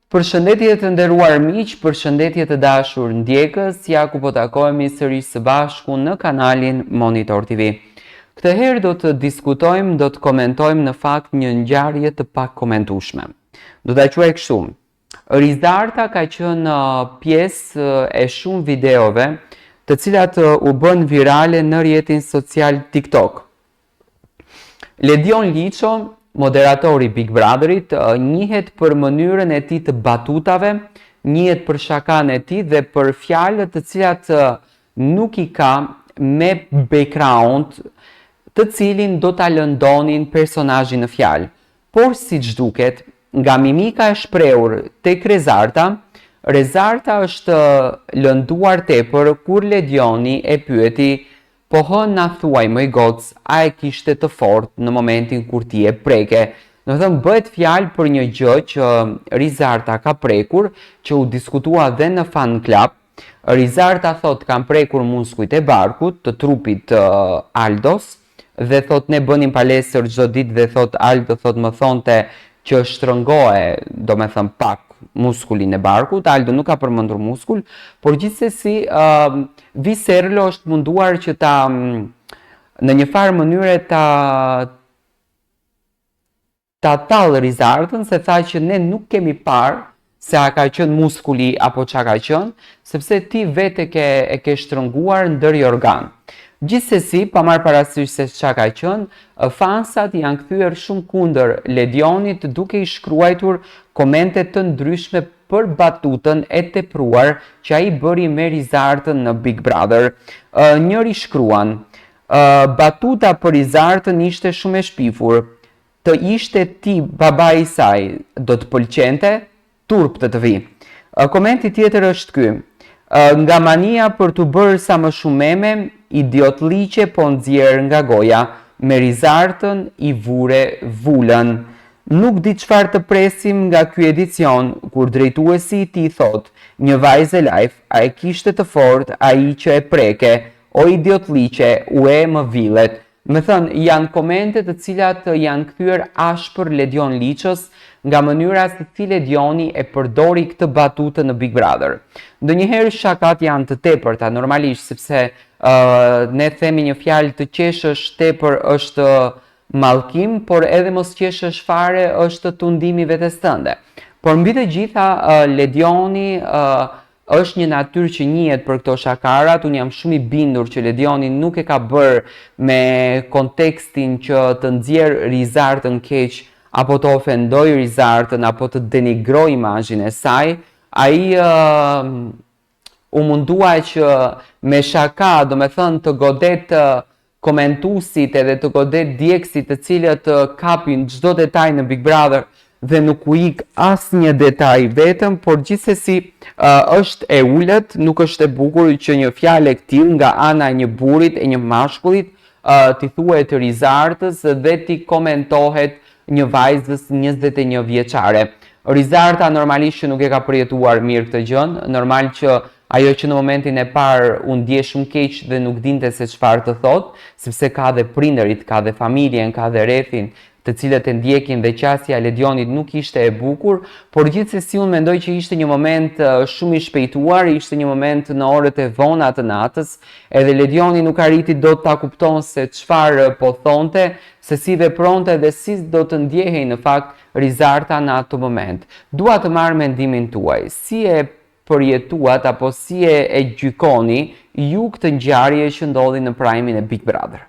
Përshëndetje të nderuar miq, përshëndetje të dashur ndjekës, ja ku po takohemi sërish së bashku në kanalin Monitor TV. Këtë herë do të diskutojmë, do të komentojmë në fakt një ngjarje të pakomentueshme. Do ta quaj kështu. Rizarta ka qenë pjesë e shumë videove, të cilat u bënë virale në rrjetin social TikTok. Ledion Liço, moderatori i Big Brotherit, njihet për mënyrën e tij të batutave, njihet për shakanë e tij dhe për fjalët të cilat nuk i ka me background të cilin do ta lëndonin personazhin në fjalë. Por siç duket, nga mimika e shprehur tek Rezarta, Rezarta është lënduar tepër kur Ledioni e pyeti Po hë na thuaj moj goc a e kishte të fortë në momentin kur ti e preke. Domethënë bëhet fjalë për një gjë që Rizarta ka prekur, që u diskutua dhe në fan club. Rizarta thotë kam prekur muskujt e barkut, të trupit të Aldos, dhe thotë ne bënim palestër çdo ditë dhe thotë Aldo thotë më thonte që shtrëngoje, domethënë pak muskulin e barkut, Aldo nuk ka përmendur muskul, por gjithsesi uh, Viserlo është munduar që ta në një farë mënyre ta ta tallë Rizartën se tha që ne nuk kemi parë se a ka qenë muskuli apo ça ka qenë, sepse ti vetë e ke e ke shtrënguar ndër jorgan. Gjithsesi, pa marrë parasysh se ça ka qenë, fansat janë kthyer shumë kundër Ledionit duke i shkruajtur komente të ndryshme për batutën e tepruar që ai bëri me Rizartën në Big Brother. Njëri shkruan, Batuta për Rizartën ishte shumë e shpifur. Të ishte ti babai i saj, do të pëlqente? Turp të të vijë. Komenti tjetër është ky, Nga mania për t'u bërë sa më shumë meme, idiotlliqe po nxjerr nga goja, me Rizartën i vure vulën. Nuk di çfarë të presim nga ky edicion, kur drejtuesi i tij thotë, një vajze live, a e kishte të fortë ai që e preke, o idiotlliqe, ue më villet. Domethënë, janë komente të cilat janë kthyer ashpër Ledion Liços nga mënyra se si Ledioni e përdori këtë batutë në Big Brother. Ndonjëherë shakatë janë të tepërta, normalisht, sepse uh, ne themi një fjalë të qeshësh tepër është mallkim, por edhe mos qeshësh fare është tundim i vetes tënde. Por mbi të gjitha, uh, Ledioni uh, Është një natyrë që njihet për këto shakarat, unë jam shumë i bindur që Ledioni nuk e ka bërë me kontekstin që të nxjerrë Rizartën keq apo të ofendojë Rizartën apo të denigrojë imazhin e saj. Ai uh, u mundua që me shaka, domethënë të godet komentuesit edhe të godet ndjekësit të cilët kapin çdo detaj në Big Brother dhe nuk u ik asnjë detaj vetëm, por gjithsesi është e ulët, nuk është e bukur që një fjalë e këtillë nga ana e një burrit e një mashkullit t'i thuhet Rizartës dhe t'i komentohet një vajzës 21 vjeçare. Rizarta normalisht që nuk e ka përjetuar mirë këtë gjënë, normal që Ajo që në momentin e parë u ndje shumë keq dhe nuk dinte se çfarë të thotë, sepse ka dhe prindërit, ka dhe familjen, ka dhe rrethin, të cilët e ndjekin dhe qasja e Ledionit nuk ishte e bukur, por gjithsesi unë mendoj që ishte një moment shumë i shpejtuar, ishte një moment në orët e vona të natës, edhe Ledioni nuk arriti dot ta kupton se çfarë po thonte, se si vepronte dhe si do të ndjehej në fakt Rizarta në atë moment. Dua të marr mendimin tuaj, si e përjetuat apo si e e gjykoni ju këtë ngjarje që ndodhi në prime-in e Big Brother?